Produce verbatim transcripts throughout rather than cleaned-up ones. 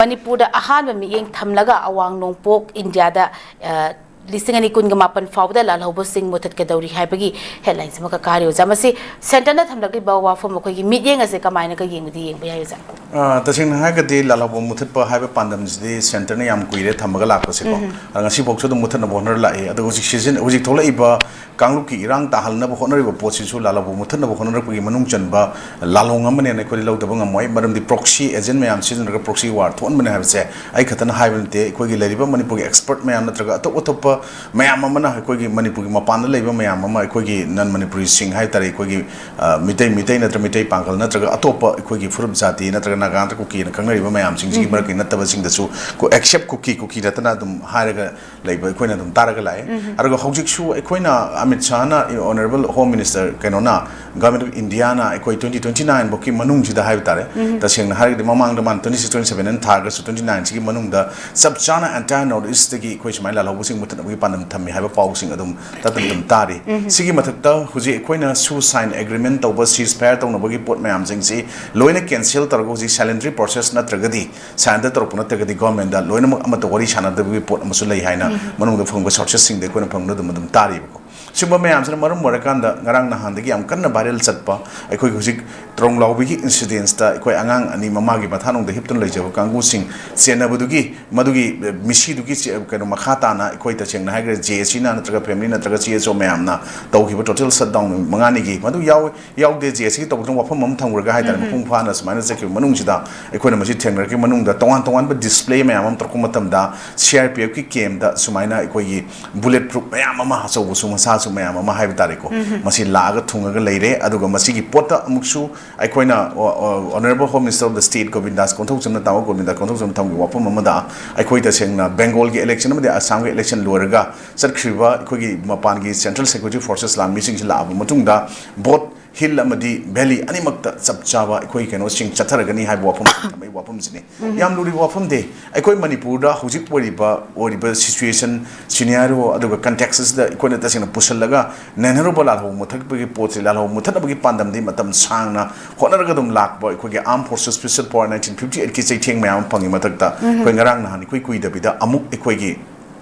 ꯃꯅꯤꯄꯨꯔꯗ ꯑꯍꯥꯟꯕ ꯃꯤꯠꯌꯦꯡ ꯊꯝꯂꯒ ꯑꯋꯥꯡ ꯅꯣꯡꯄꯣꯛ ꯏꯟꯗꯤꯌꯥꯗ, ꯑ, ꯂꯤꯁꯤꯡ ꯑꯅꯤ ꯀꯨꯟꯒ ꯃꯥꯄꯟ ꯐꯥꯎꯕꯗ ꯂꯥꯜꯍꯧꯕꯁꯤꯡ ꯃꯨꯊꯠꯀꯗꯧꯔꯤ ꯍꯥꯏꯕꯒꯤ headlines ꯑꯃꯈꯛ ꯀꯥꯔꯤ ꯑꯣꯖꯥ꯫ ꯃꯁꯤ centreꯅ ꯊꯝꯂꯛꯂꯤꯕ ꯋꯥꯐꯝ, ꯑꯩꯈꯣꯏꯒꯤ ꯃꯤꯠꯌꯦꯡ ꯑꯁꯦ ꯀꯃꯥꯏꯅꯒ ꯌꯦꯡꯕꯗꯤ ꯌꯦꯡꯕ ꯌꯥꯏ ꯑꯣꯖꯥ? ꯑ, ꯇꯁꯦꯡꯅ ꯍꯥꯏꯔꯒꯗꯤ ꯂꯥꯜꯍꯧꯕ ꯃꯨꯊꯠꯄ ꯍꯥꯏꯕ ꯄꯥꯟꯗꯝꯁꯤꯗꯤ centreꯅ ꯌꯥꯝ ꯀꯨꯏꯔꯦ ꯊꯝꯃꯒ ꯂꯥꯛꯄꯁꯦꯀꯣ꯫ ꯎꯝ꯫ ꯑꯗ ꯉꯁꯤꯐꯥꯎꯁꯨ ꯑꯗꯨꯝ ꯃꯨꯊꯠꯅꯕ ꯍꯣꯠꯅꯔ ꯂꯥꯛꯑꯦ꯫ ꯑꯗꯣ ꯍꯧꯖꯤꯛ season, ꯍꯧꯖꯤꯛ ꯊꯣꯛꯂꯛꯏꯕ ꯀꯥꯡꯂꯨꯞꯀꯤ ꯏꯔꯥꯡ ꯇꯥꯍꯜꯅꯕ ꯍꯣꯠꯅꯔꯤꯕ ꯄꯣꯠꯁꯤꯁꯨ ꯂꯥꯜꯍꯧꯕ ꯃꯨꯊꯠꯅꯕ ꯍꯣꯠꯅꯔꯛꯄꯒꯤ ꯃꯅꯨꯡ ꯆꯟꯕ ꯂꯥꯜꯂꯣꯡ ꯑꯃꯅꯦꯅ ꯑꯩꯈꯣꯏꯗꯤ ꯂꯧꯗꯕ ꯉꯝꯃꯣꯏ꯫ ꯃꯔꯝꯗꯤ proxy agent ꯃꯌꯥꯝ ꯁꯤꯖꯤꯟꯅꯔꯒ proxy war ꯊꯣꯛꯍꯟꯕꯅꯦ ꯍꯥꯏꯕꯁꯦ ꯑꯩ ꯈꯛꯇꯅ ꯍꯥꯏꯕ ꯅꯠꯇꯦ꯫ ꯑꯩꯈꯣꯏꯒꯤ ꯂꯩꯔꯤꯕ ꯃꯅꯤꯄꯨꯔꯒꯤ expert ꯃꯌꯥꯝ ꯅꯠꯇ꯭ꯔꯒ ꯑꯇꯣꯞ ꯑꯇꯣꯞꯄ ꯃꯌꯥꯝ ꯑꯃꯅ, ꯑꯩꯈꯣꯏꯒꯤ ꯃꯅꯤꯄꯨꯔꯒꯤ ꯃꯄꯥꯟꯗ ꯂꯩꯕ ꯃꯌꯥꯝ ꯑꯃ, ꯑꯩꯈꯣꯏꯒꯤ non Manipuri ꯁꯤꯡ ꯍꯥꯏ ꯇꯥꯔꯦ, ꯑꯩꯈꯣꯏꯒꯤ, ꯑ, ꯃꯤꯇꯩ, ꯃꯤꯇꯩ ꯅꯠꯇ꯭ꯔ ꯃꯤꯇꯩ ꯄꯥꯡꯒꯜ ꯅꯠꯇ꯭ꯔꯒ ꯑꯇꯣꯞꯄ ꯑꯩꯈꯣꯏꯒꯤ ꯐꯨꯔꯨꯞ ꯖꯥꯇꯤ ꯅꯠꯇ꯭ꯔꯒ ꯅꯥꯒꯥ ꯅꯠꯇ꯭ꯔ ꯀꯨꯀꯤꯅ ꯈꯪꯅꯔꯤꯕ ꯃꯌꯥꯝꯁꯤꯡꯁꯤꯒꯤ ꯎꯝ꯫ ꯃꯔꯛꯀꯤ ꯅꯠꯇꯕꯁꯤꯡꯗꯁꯨ, ꯀꯣ-, except ꯀꯨꯀꯤ, ꯀꯨꯀꯤ ꯅꯠꯇꯅ ꯑꯗꯨꯝ ꯍꯥꯏꯔꯒ ꯂꯩꯕ ꯑꯩꯈꯣꯏꯅ ꯑꯗꯨꯝ ꯇꯥꯔꯒ ꯂꯥꯛꯑꯦ꯫ ꯎꯝ꯫ ꯑꯗꯨꯒ ꯍꯧꯖꯤꯛꯁꯨ ꯑꯩꯈꯣꯏꯅ ꯑꯃꯤꯠ ꯁꯥꯍꯅ, Honourable Home Minister ꯀꯩꯅꯣꯅ, Government of Indiaꯅ ꯑꯩꯈꯣꯏ twenty twenty nine ꯐꯥꯎꯒꯤ ꯃꯅꯨꯡꯁꯤꯗ ꯍꯥꯏꯕ ꯇꯥꯔꯦ, ꯎꯝ꯫ ꯇꯁꯦꯡꯅ ꯍꯥꯏꯔꯒꯗꯤ ꯃꯃꯥꯡꯗ ꯃꯥꯅ twenty six, twenty seven ꯍꯥꯏꯅ ꯊꯥꯔꯒꯁꯨ twenty nine ꯁꯤꯒꯤ ꯃꯅꯨꯡꯗ ꯆꯞ ꯆꯥꯅ entire North East ꯇꯒꯤ ꯑꯩꯈꯣꯏ ꯁꯨꯃꯥꯏꯅ ꯂꯥꯜꯍꯧꯕꯁꯤꯡ ꯃꯨꯊꯠꯅꯕꯒꯤ ꯄꯥꯟꯗꯝ ꯊꯝꯃꯤ ꯍꯥꯏꯕ ꯄꯥꯎꯁꯤꯡ ꯑꯗꯨꯝ ꯇꯠꯇꯅ ꯑꯗꯨꯝ ꯇꯥꯔꯤ꯫ ꯎꯝ꯫ ꯁꯤꯒꯤ ꯃꯊꯛꯇ ꯍꯧꯖꯤꯛ ꯑꯩꯈꯣꯏꯅ ꯁꯨ sign agreement ꯇꯧꯕ, ceasefire ꯇꯧꯅꯕꯒꯤ ꯄꯣꯠ ꯃꯌꯥꯝꯁꯤꯡꯁꯤ ꯂꯣꯏꯅ cancel ꯇꯧꯔꯒ ꯍꯧꯖꯤꯛ ꯁꯥꯏꯂꯦꯟꯇ꯭ꯔꯤ ꯄ꯭ꯔꯣꯁꯦꯁ ꯅꯠꯇ꯭ꯔꯒꯗꯤ, ꯁꯥꯏꯟꯗ ꯇꯧꯔꯛꯄ ꯅꯠꯇ꯭ꯔꯒꯗꯤ ꯒꯣꯔꯃꯦꯟꯗ ꯂꯣꯏꯅꯃꯛ ꯑꯃꯠꯇ ꯋꯥꯔꯤ ꯁꯥꯟꯅꯗꯕꯒꯤ ꯄꯣꯠ ꯑꯃꯁꯨ ꯂꯩ ꯍꯥꯏꯅ ꯎꯝ꯫ ꯃꯅꯨꯡꯗ ꯐꯪꯕ ꯁꯣꯔꯁꯦꯁꯁꯤꯡꯗ ꯑꯩꯈꯣꯏꯅ ꯐꯪꯕꯗ ꯑꯗꯨꯝ, ꯑꯗꯨꯝ ꯇꯥꯔꯤꯕꯀꯣ꯫ ꯁꯤꯒꯨꯝꯕ ꯃꯌꯥꯝꯁꯤꯅ ꯃꯔꯝ ꯑꯣꯏꯔꯀꯥꯟꯗ ꯉꯔꯥꯡ ꯅꯍꯥꯟꯗꯒꯤ ꯌꯥꯝ ꯀꯟꯅ ꯚꯥꯏꯔꯦꯜ ꯆꯠꯄ ꯑꯩꯈꯣꯏꯒꯤ ꯍꯧꯖꯤꯛ ꯇ꯭ꯔꯣꯡꯂꯥꯎꯕꯤꯒꯤ ꯏꯟꯁꯤꯗꯦꯟꯁꯇ ꯑꯩꯈꯣꯏ ꯑꯉꯥꯡ ꯑꯅꯤ ꯃꯃꯥꯒꯤ ꯃꯊꯥꯅꯨꯡꯗ ꯍꯤꯞꯇꯨꯅ ꯂꯩꯖꯕ ꯀꯥꯡꯕꯨꯁꯤꯡ ꯆꯦꯟꯅꯕꯗꯨꯒꯤ, ꯃꯗꯨꯒꯤ ꯃꯤꯁꯤꯗꯨꯒꯤ ꯆꯦ-, ꯀꯩꯅꯣ, ꯃꯈꯥ ꯇꯥꯅ ꯑꯩꯈꯣꯏ ꯇꯁꯦꯡꯅ ꯍꯥꯏꯈ꯭ꯔꯦ, ꯖꯦ ꯑꯦ ꯁꯤꯅ ꯅꯠꯇ꯭ꯔꯒ ꯐꯦꯃꯤꯂꯤ ꯅꯠꯇ꯭ꯔꯒ ꯁꯤ ꯑꯦꯁ ꯑꯣ ꯃꯌꯥꯝꯅ ꯇꯧꯈꯤꯕ ꯇꯣꯇꯦꯜ ꯁꯠ ꯗꯥꯎꯟ ꯅꯨꯃꯤꯠ ꯃꯉꯥꯅꯤꯒꯤ ꯃꯗꯨ ꯌꯥꯎ-, ꯌꯥꯎꯗꯦ꯫ ꯖꯦ ꯑꯦ ꯁꯤꯒꯤ ꯇꯧꯕꯗꯨꯅ ꯋꯥꯐꯝ ꯑꯃ ꯊꯝꯈ꯭ꯔꯒ ꯍꯥꯏ ꯇꯥꯔꯦ, ꯎꯝ, ꯎꯝ꯫ ꯃꯄꯨꯡ ꯐꯥꯅ ꯁꯨꯃꯥꯏꯅ ꯆꯠꯈꯤꯕ ꯃꯅꯨꯡꯁꯤꯗ ꯑꯩꯈꯣꯏꯅ ꯃꯁꯤ ꯊꯦꯡꯅꯔꯛꯈꯤꯕ ꯃꯅꯨꯡꯗ ꯇꯣꯉꯥꯟ ꯇꯣꯉꯥꯟꯕ ꯗꯤꯁꯄ꯭ꯂꯦ ꯃꯌꯥꯝ ꯑꯃ ꯇꯧꯔꯛꯄ ꯃꯇꯝꯗ ꯁꯤ ꯑꯥꯔ ꯄꯤ ꯑꯦꯐꯀꯤ ꯀꯦꯝꯗ ꯁꯨꯃꯥꯏꯅ ꯑꯩꯈꯣꯏꯒꯤ ꯕꯨꯂꯦꯠ ꯄ꯭ꯔꯨꯐ ꯃꯌꯥꯝ ꯑꯃ, ꯑꯆꯧꯕꯁꯨ ꯃꯆꯥꯁꯨ ꯃꯌꯥꯝ ꯑꯃ ꯍꯥꯏꯕ ꯇꯥꯔꯦꯀꯣ, ꯎꯝ, ꯎꯝ꯫ ꯃꯁꯤ ꯂꯥꯛꯑꯒ ꯊꯨꯡꯉꯒ ꯂꯩꯔꯦ꯫ ꯑꯗꯨꯒ ꯃꯁꯤꯒꯤ ꯄꯣꯠꯇ ꯑꯃꯨꯛꯁꯨ ꯑꯩꯈꯣꯏꯅ, ꯑꯣ, ꯑꯣ, Honourable Home Minister of the State ꯒꯣꯕꯤꯟꯗꯥꯁ ꯀꯣꯟꯊꯧꯖꯝꯅ, ꯇꯥꯃꯣ ꯒꯣꯕꯤꯟꯗꯥꯁ ꯀꯣꯟꯊꯧꯖꯝꯅ ꯊꯝꯈꯤꯕ ꯋꯥꯐꯝ ꯑꯃꯗ, ꯑꯩꯈꯣꯏ ꯇꯁꯦꯡꯅ ꯕꯦꯡꯒꯣꯜꯒꯤ ꯏꯂꯦꯛꯁꯟ ꯑꯃꯗꯤ ꯑꯁꯥꯝꯒꯤ ꯏꯂꯦꯛꯁꯟ ꯂꯣꯏꯔꯒ ꯆꯠꯈ꯭ꯔꯤꯕ ꯑꯩꯈꯣꯏꯒꯤ ꯃꯄꯥꯟꯒꯤ ꯁꯦꯟꯇ꯭ꯔꯦꯜ ꯁꯦꯀ꯭ꯌꯨꯔꯤꯇꯤ ꯐꯣꯔꯁꯦꯁ ꯂꯥꯟꯃꯤꯁꯤꯡꯁꯤ ꯂꯥꯛꯑꯕ ꯃꯇꯨꯡꯗ ꯚꯣꯠ ꯍꯤꯜ ꯑꯃꯗꯤ ꯚꯦꯂꯤ ꯑꯅꯤꯃꯛꯇ ꯆꯞ ꯆꯥꯕ ꯑꯩꯈꯣꯏ ꯀꯩꯅꯣꯁꯤꯡ ꯆꯠꯊꯔꯒꯅꯤ ꯍꯥꯏꯕ ꯋꯥꯐꯝ ꯊꯝꯃꯛꯏ ꯋꯥꯐꯝꯁꯤꯅꯤ꯫ ꯌꯥꯝ ꯂꯨꯔꯤꯕ ꯋꯥꯐꯝꯗꯤ ꯑꯩꯈꯣꯏ ꯃꯅꯤꯄꯨꯔꯗ ꯍꯧꯖꯤꯛ ꯑꯣꯏꯔꯤꯕ ꯑꯣꯏꯔꯤꯕ ꯁꯤꯆꯨꯋꯦꯁꯟ ꯁꯤꯅꯤꯌꯥꯔꯣ ꯑꯗꯨꯒ ꯀꯟꯇꯦꯛꯁ ꯑꯁꯤꯗ ꯑꯩꯈꯣꯏꯅ ꯇꯁꯦꯡꯅ ꯄꯨꯁꯤꯜꯂꯒ ꯅꯩꯅꯔꯨꯕ ꯂꯥꯜꯍꯧꯕ ꯃꯨꯊꯠꯄꯒꯤ ꯄꯣꯠꯁꯤ ꯂꯥꯜꯍꯧꯕ ꯃꯨꯊꯠꯅꯕꯒꯤ ꯄꯥꯟꯗꯝꯗꯤ ꯃꯇꯝ ꯁꯥꯡꯅ ꯍꯣꯠꯅꯔꯒ ꯑꯗꯨꯝ ꯂꯥꯛꯄ ꯑꯩꯈꯣꯏꯒꯤ Armed Forces Special Power nineteen fifty eight ꯀꯤ ꯆꯩꯊꯦꯡ ꯃꯌꯥꯝ ꯑꯃ ꯐꯪꯉꯤ ꯃꯊꯛꯇ ꯑꯩꯈꯣꯏ ꯉꯔꯥꯡ ꯅꯍꯥꯟ ꯏꯀꯨꯏ ꯀꯨꯏꯗꯕꯤꯗ ꯑꯃꯨꯛ ꯑꯩꯈꯣꯏꯒꯤ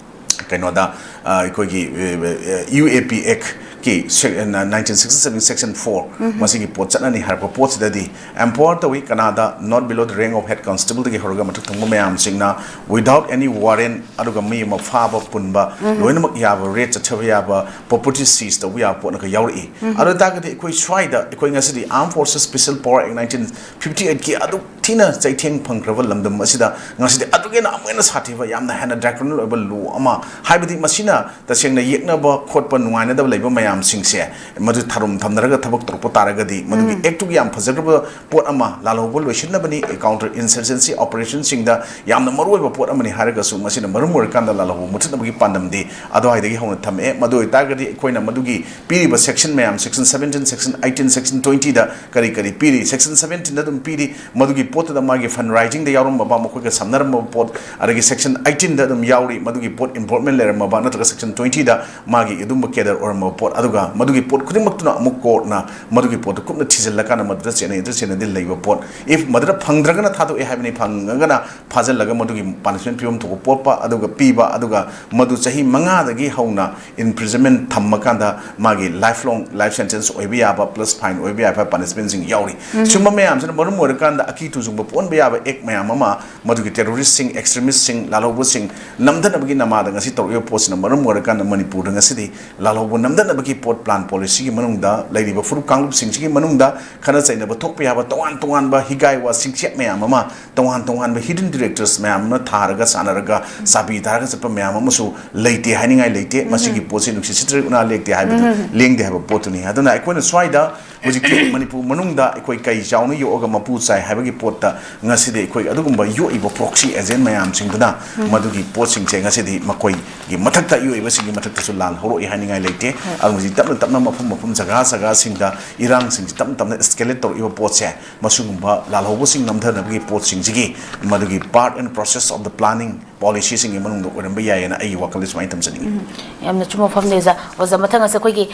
ꯀꯩꯅꯣꯗ ꯑ, ꯑꯩꯈꯣꯏꯒꯤ ꯌꯨ ꯑꯦ ꯄꯤ ꯑꯦꯛꯀꯤ nineteen sixty seven section four ꯃꯁꯤꯒꯤ ꯄꯣꯠ ꯆꯠꯅꯅꯤ ꯍꯥꯏꯔꯛꯄ ꯄꯣꯠꯁꯤꯗꯗꯤ ꯑꯦꯝꯄꯥꯋꯔ ꯇꯧꯏ꯫ ꯀꯅꯥꯗ? Not below the rank of head constable ꯗꯒꯤ ꯍꯧꯔꯒ ꯃꯊꯛ ꯊꯪꯕ ꯃꯌꯥꯝꯁꯤꯡꯅ without any warrant ꯑꯗꯨꯒ ꯃꯤ ꯑꯃ ꯐꯥꯕ ꯄꯨꯟꯕ ꯂꯣꯏꯅꯃꯛ ꯌꯥꯕ, ꯔꯦꯠ ꯆꯠꯊꯕ ꯌꯥꯕ, ꯄ꯭ꯔꯣꯄꯔꯇꯤ ꯁꯤꯖ ꯇꯧꯕ ꯌꯥꯕ ꯄꯣꯠꯅꯒ ꯌꯥꯎꯔꯛꯏ꯫ ꯑꯗꯨ ꯑꯣꯏꯇꯥꯔꯒꯗꯤ ꯑꯩꯈꯣꯏ ꯁ꯭ꯋꯥꯏꯗ ꯑꯩꯈꯣꯏ ꯉꯁꯤꯗꯤ Armed Forces Special Power Act nineteen fifty eight ꯀꯤ ꯑꯗꯨꯛ ꯊꯤꯅ ꯆꯩꯊꯦꯡ ꯐꯪꯈ꯭ꯔꯕ ꯂꯝꯗꯝ ꯑꯁꯤꯗ ꯉꯁꯤꯗꯤ ꯑꯗꯨꯒꯤ ꯍꯦꯟꯅ ꯑꯃꯨꯛ ꯍꯦꯟꯅ ꯁꯥꯊꯤꯕ, ꯌꯥꯝꯅ ꯍꯦꯟꯅ draconian ꯑꯣꯏꯕ ꯂꯣ ꯑꯃ, ꯍꯥꯏꯕꯗꯤ ꯃꯁꯤꯅ ꯇꯁꯦꯡꯅ ꯌꯦꯛꯅꯕ ꯈꯣꯠꯄ ꯅꯨꯡꯉꯥꯏꯅꯗꯕ ꯂꯩꯕ ꯃꯌꯥꯝꯁꯤꯡꯁꯦ ꯃꯗꯨ ꯊꯥꯔꯨꯝ ꯊꯝꯅꯔꯒ ꯊꯕꯛ ꯇꯧꯔꯛꯄ ꯇꯥꯔꯒꯗꯤ ꯃꯗꯨꯒꯤ ꯑꯦꯛꯇꯨꯒꯤ ꯌꯥꯝ ꯐꯖꯈ꯭ꯔꯕ ꯄꯣꯠ ꯑꯃ, ꯂꯥꯜꯍꯧꯕ ꯂꯣꯏꯁꯤꯟꯅꯕꯅꯤ, counter insurgency operationꯁꯤꯡꯗ ꯌꯥꯝꯅ ꯃꯔꯨꯑꯣꯏꯕ ꯄꯣꯠ ꯑꯃꯅꯤ ꯍꯥꯏꯔꯒꯁꯨ ꯃꯁꯤꯅ ꯃꯔꯝ ꯑꯣꯏꯔꯀꯥꯟꯗ ꯂꯥꯜꯍꯧꯕ ꯃꯨꯊꯠꯅꯕꯒꯤ ꯄꯥꯟꯗꯝꯗꯤ ꯑꯗꯨꯋꯥꯏꯗꯒꯤ ꯍꯧꯅ ꯊꯝꯃꯛꯑꯦ꯫ ꯃꯗꯨ ꯑꯣꯏꯇꯥꯔꯒꯗꯤ ꯑꯩꯈꯣꯏꯅ ꯃꯗꯨꯒꯤ ꯄꯤꯔꯤꯕ section ꯃꯌꯥꯝ, section seventeen, section eighteen, section twenty ꯗ ꯀꯔꯤ ꯀꯔꯤ ꯄꯤꯔꯤ? Section seventeen ꯗ ꯑꯗꯨꯝ ꯄꯤꯔꯤ꯫ ꯃꯗꯨꯒꯤ ꯄꯣꯠꯇꯨꯗ ꯃꯥꯒꯤ fund raising ꯗ ꯌꯥꯎꯔꯝꯃꯕ, ꯃꯈꯣꯏꯒ ꯁꯝꯅꯔꯝꯃꯕ ꯄꯣꯠ, ꯑꯗꯒꯤ section eighteen ꯗ ꯑꯗꯨꯝ ꯌꯥꯎꯔꯤ꯫ ꯃꯗꯨꯒꯤ ꯄꯣꯠ involvement ꯂꯩꯔꯝꯃꯕ, ꯅꯠꯇ꯭ꯔꯒ section twenty ꯗ ꯃꯥꯒꯤ ꯑꯗꯨꯝꯕ cadre ꯑꯣꯏꯔꯝꯃꯕ ꯄꯣꯠ, ꯑꯗꯨꯒ ꯃꯗꯨꯒꯤ ꯄꯣꯠ ꯈꯨꯗꯤꯡꯃꯛꯇꯨꯅ ꯑꯃꯨꯛ court ꯅ ꯃꯗꯨꯒꯤ ꯄꯣꯠꯇꯨ ꯀꯨꯞꯅ ꯊꯤꯖꯤꯜꯂꯀꯥꯟꯗ ꯃꯗꯨꯗ ꯆꯦꯟꯅꯩ, ꯑꯗꯨ ꯆꯦꯟꯅꯗꯤ ꯂꯩꯕ ꯄꯣꯠ, if ꯃꯗꯨꯗ ꯐꯪꯗ꯭ꯔꯒꯅ ꯊꯥꯗꯣꯛꯑꯦ ꯍꯥꯏꯕꯅꯤ, ꯐꯪꯉꯒꯅ ꯐꯥꯖꯤꯜꯂꯒ ꯃꯗꯨꯒꯤ punishment ꯄꯤꯐꯝ ꯊꯣꯛꯄ ꯄꯣꯠꯄ ꯑꯗꯨꯒ ꯄꯤꯕ, ꯑꯗꯨꯒ ꯃꯗꯨ ꯆꯍꯤ ꯃꯉꯥꯗꯒꯤ ꯍꯧꯅ imprisonment ꯊꯝꯃꯀꯥꯟꯗ ꯃꯥꯒꯤ life long, life sentence ꯑꯣꯏꯕ ꯌꯥꯕ plus fine ꯑꯣꯏꯕ ꯌꯥꯕ punishmentꯁꯤꯡ ꯌꯥꯎꯔꯤ꯫ ꯁꯤꯒꯨꯝꯕ ꯃꯌꯥꯝꯁꯤꯅ ꯃꯔꯝ ꯑꯣꯏꯔꯀꯥꯟꯗ ꯑꯀꯤ ꯇꯨꯖꯨꯡꯕ ꯄꯣꯛꯍꯟꯕ ꯌꯥꯕ act ꯃꯌꯥꯝ ꯑꯃ ꯃꯗꯨꯒꯤ terroristꯁꯤꯡ, extremistꯁꯤꯡ, ꯂꯥꯜꯍꯧꯕꯁꯤꯡ ꯅꯝꯊꯅꯕꯒꯤ ꯅꯃꯥꯗ ꯉꯁꯤ ꯇꯧꯔꯛꯏꯕ ꯄꯣꯠꯁꯤꯅ ꯃꯔꯝ ꯑꯣꯏꯔꯀꯥꯟꯗ ꯃꯅꯤꯄꯨꯔꯗ ꯉꯁꯤꯗꯤ ꯂꯥꯜꯍꯧꯕ ꯅꯝꯊꯅꯕꯒꯤ ꯄꯣꯠ plan policyꯒꯤ ꯃꯅꯨꯡꯗ ꯂꯩꯔꯤꯕ ꯐꯨꯔꯨꯞ ꯀꯥꯡꯂꯨꯞꯁꯤꯡꯁꯤꯒꯤ ꯃꯅꯨꯡꯗ ꯈꯠꯅ ꯆꯩꯅꯕ ꯊꯣꯛꯄ ꯌꯥꯕ ꯇꯣꯉꯥꯟ ꯇꯣꯉꯥꯟꯕ ꯍꯤꯒꯥꯏ ꯋꯥ ꯆꯤꯡꯆꯦꯞ ꯃꯌꯥꯝ ꯑꯃ, ꯇꯣꯉꯥꯟ ꯇꯣꯉꯥꯟꯕ hidden directors ꯃꯌꯥꯝ ꯑꯃ ꯊꯥꯔꯒ ꯁꯥꯟꯅꯔꯒ ꯆꯥꯕꯤ ꯊꯥꯔꯒ ꯆꯠꯄ ꯃꯌꯥꯝ ꯑꯃꯁꯨ ꯂꯩꯇꯦ ꯍꯥꯏꯅꯤꯡꯉꯥꯏ ꯂꯩꯇꯦ꯫ ꯃꯁꯤꯒꯤ ꯄꯣꯠꯁꯤ ꯅꯨꯡꯁꯤꯠ ꯁꯤꯠꯇ꯭ꯔꯤ ꯎꯅꯥ ꯂꯦꯡꯗꯦ ꯍꯥꯏꯕꯗꯨ, ꯂꯦꯡꯗꯦ ꯍꯥꯏꯕ ꯄꯣꯠꯇꯨꯅꯤ꯫ ꯑꯗꯨꯅ ꯑꯩꯈꯣꯏꯅ ꯁ꯭ꯋꯥꯏꯗ ꯍꯧꯖꯤꯛꯇꯤ ꯃꯅꯤꯄꯨꯔ ꯃꯅꯨꯡꯗ ꯑꯩꯈꯣꯏ ꯀꯩ ꯆꯥꯎꯅ ꯌꯣꯛꯑꯒ ꯃꯄꯨ ꯆꯥꯏ ꯍꯥꯏꯕꯒꯤ ꯄꯣꯠꯇ ꯉꯁꯤꯗꯤ ꯑꯩꯈꯣꯏ ꯑꯗꯨꯒꯨꯝꯕ ꯌꯣꯛꯏꯕ proxy agent ꯃꯌꯥꯝꯁꯤꯡꯗꯨꯅ ꯃꯗꯨꯒꯤ ꯄꯣꯠꯁꯤꯡꯁꯦ ꯉꯁꯤꯗꯤ ꯃꯈꯣꯏꯒꯤ ꯃꯊꯛꯇ, ꯌꯣꯛꯏꯕꯁꯤꯡꯒꯤ ꯃꯊꯛꯇꯁꯨ ꯂꯥꯜ ꯍꯧꯔꯛꯏ ꯍꯥꯏꯅꯤꯡꯉꯥꯏ ꯂꯩꯇꯦ꯫ ꯑꯗꯨꯅ ꯍꯧꯖꯤꯛ ꯇꯞꯅ ꯇꯞꯅ ꯃꯐꯝ ꯃꯐꯝ ꯖꯒꯥ ꯖꯒꯥꯁꯤꯡꯗ ꯏꯔꯥꯡꯁꯤꯡꯁꯤ ꯇꯞꯅ ꯇꯞꯅ escalate ꯇꯧꯔꯛꯏꯕ ꯄꯣꯠꯁꯦ, ꯃꯁꯤꯒꯨꯝꯕ ꯂꯥꯜꯍꯧꯕꯁꯤꯡ ꯅꯝꯊꯅꯕꯒꯤ ꯄꯣꯠꯁꯤꯡꯁꯤꯒꯤ ꯃꯗꯨꯒꯤ part and process of the planning policyꯁꯤꯡꯒꯤ ꯃꯅꯨꯡꯗ ꯑꯣꯏꯔꯝꯕ ꯌꯥꯏꯌꯦꯅ ꯑꯩꯒꯤ ꯋꯥꯈꯜꯗ ꯁꯨꯃꯥꯏꯅ ꯊꯝꯖꯅꯤꯡꯉꯤ꯫ ꯌꯥꯝꯅ ꯆꯨꯝꯕ ꯋꯥꯐꯝꯅꯤ ꯑꯣꯖꯥ꯫ ꯑꯣꯖꯥ, ꯃꯊꯪ ꯑꯁꯤ ꯑꯩꯈꯣꯏꯒꯤ